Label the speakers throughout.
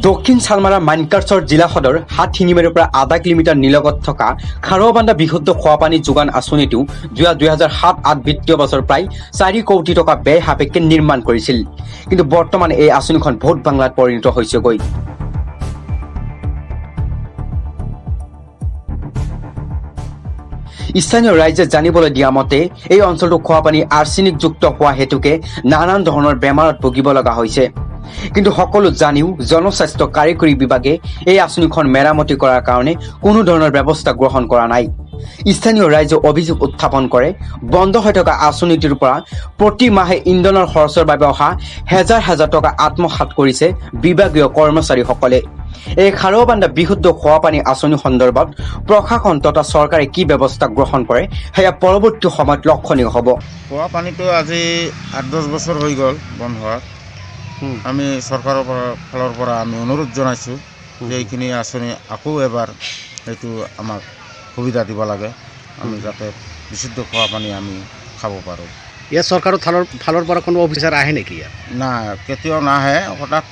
Speaker 1: দক্ষিণ শালমাৰা মানকাচৰ জিলা সদৰ হাটশিঙিমাৰীৰ পৰা আধা কিলোমিটাৰ নিলগত থকা খাৰুৱাবান্ধা বিশুদ্ধ খোৱাপানী যোগান আঁচনিটো যোৱা 2007-8 বিত্তীয় বছৰ প্ৰায় 4 কোটি টকা ব্যয় সাপেক্ষে নিৰ্মাণ কৰিছিল। কিন্তু বৰ্তমান এই আঁচনিখন ভূত বাংলাত পৰিণত হৈছেগৈ। স্থানীয় ৰাইজে জানিবলৈ দিয়া মতে, এই অঞ্চলটো খোৱাপানী আৰ্ছেনিকযুক্ত হোৱা হেতুকে নানান ধৰণৰ বেমাৰত ভুগিব লগা হৈছে। কিন্তু সকলো জানিও জনস্বাস্থ্য কাৰিকৰী বিভাগে এই আঁচনিখন মেৰামতি কৰাৰ কাৰণে কোনো ধৰণৰ ব্যৱস্থা গ্ৰহণ কৰা নাই। স্থানীয় ৰাইজে অভিযোগ উত্থাপন কৰে, বন্ধ হৈ থকা আঁচনিটোৰ পৰা প্ৰতি মাহে ইন্ধনৰ খৰচৰ বাবে অহা হেজাৰ হেজাৰ টকা আত্মসাত কৰিছে বিভাগীয় কৰ্মচাৰীসকলে। এই খাৰুৱাবান্ধা বিশুদ্ধ খোৱাপানী আঁচনি সন্দৰ্ভত প্ৰশাসন তথা চৰকাৰে কি ব্যৱস্থা গ্ৰহণ কৰে, সেয়া পৰৱৰ্তী সময়ত লক্ষণীয় হ'ব।
Speaker 2: খোৱা পানীটো আজি 8-10 বছৰ হৈ গ'ল বন্ধ হোৱাৰ। আমি চৰকাৰৰ পৰা ফালৰ পৰা আমি অনুৰোধ জনাইছোঁ যে এইখিনি আঁচনি আকৌ এবাৰ সেইটো আমাক সুবিধা দিব লাগে, আমি যাতে বিশুদ্ধ খোৱা পানী আমি খাব পাৰোঁ।
Speaker 3: ইয়াত চৰকাৰৰ ফালৰ পৰা কোনো অফিচাৰ আহে নেকি ইয়াত?
Speaker 2: না, কেতিয়াও নাহে। হঠাৎ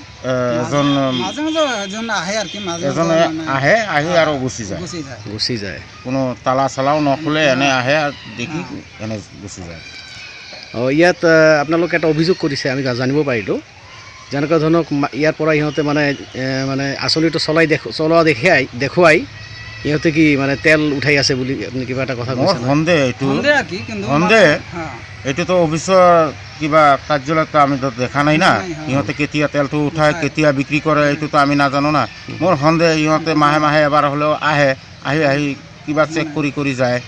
Speaker 2: এজন
Speaker 4: মাজে মাজে এজন আহে আৰু কি, মাজে
Speaker 2: এজনে
Speaker 4: মাজে মানে
Speaker 2: আহে, আহি আৰু গুচি যায়।
Speaker 4: গুচি যায়।
Speaker 3: গুচি যায়।
Speaker 2: কোনো তালা চালাও নোখোলে, এনে আহে আৰু দেখি এনে গুচি যায়।
Speaker 3: অঁ, ইয়াত আপোনালোকে এটা অভিযোগ কৰিছে, আমি জানিব পাৰিলোঁ। যেনেকুৱা ধৰণৰ ইয়াৰ পৰা ইহঁতে মানে আঁচনিটো চলাই চলোৱা দেখুৱাই ইহঁতে কি মানে তেল উঠাই আছে বুলি আপুনি কিবা এটা কথা
Speaker 2: মোৰ
Speaker 3: কৈছে নহয়?
Speaker 2: সন্দেহ এইটো।
Speaker 4: সন্দেহ আৰু কি, কিন্তু
Speaker 2: সন্দেহ।
Speaker 4: হা।
Speaker 2: এইটোতো অফিচৰ কিবা কাৰ্যালয়ত আমিতো দেখা নাই না।
Speaker 4: নাই, হয়।
Speaker 2: ইহঁতে কেতিয়া তেলটো উঠায়,
Speaker 4: উঠায়।
Speaker 2: কেতিয়া বিক্ৰী কৰে, এইটোতো আমি নাজানো না। মোৰ সন্দেহ, ইহঁতে মাহে মাহে এবাৰ হ'লেও আহে, আহি আহি কিবা চেক কৰি কৰি যায়।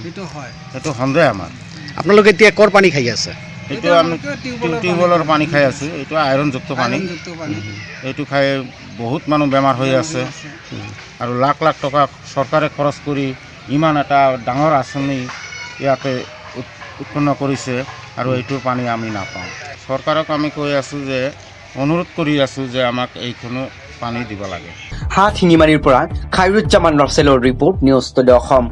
Speaker 4: সেইটো হয়।
Speaker 2: সেইটো সন্দেহ আমাৰ।
Speaker 3: আপোনালোকে এতিয়া কৰ পানী খাই আছে?
Speaker 2: এইটো আমি টিউবৱেলৰ পানী খাই আছোঁ। এইটো আইৰণযুক্ত পানী।
Speaker 4: আইৰণযুক্ত পানী।
Speaker 2: এইটো খাই বহুত মানুহ বেমাৰ হৈ আছে। আৰু লাখ লাখ টকা চৰকাৰে খৰচ কৰি ইমান এটা ডাঙৰ আঁচনি ইয়াতে উৎপন্ন কৰিছে আৰু এইটোৰ পানী আমি নাপাওঁ। চৰকাৰক আমি কৈ আছোঁ যে, অনুৰোধ কৰি আছোঁ যে আমাক এইখনো পানী দিব লাগে।
Speaker 1: হাটশিঙিমাৰীৰ পৰা খাইৰুজ্জামান ৰছেলৰ ৰিপৰ্ট, নিউজ টুডে অসম।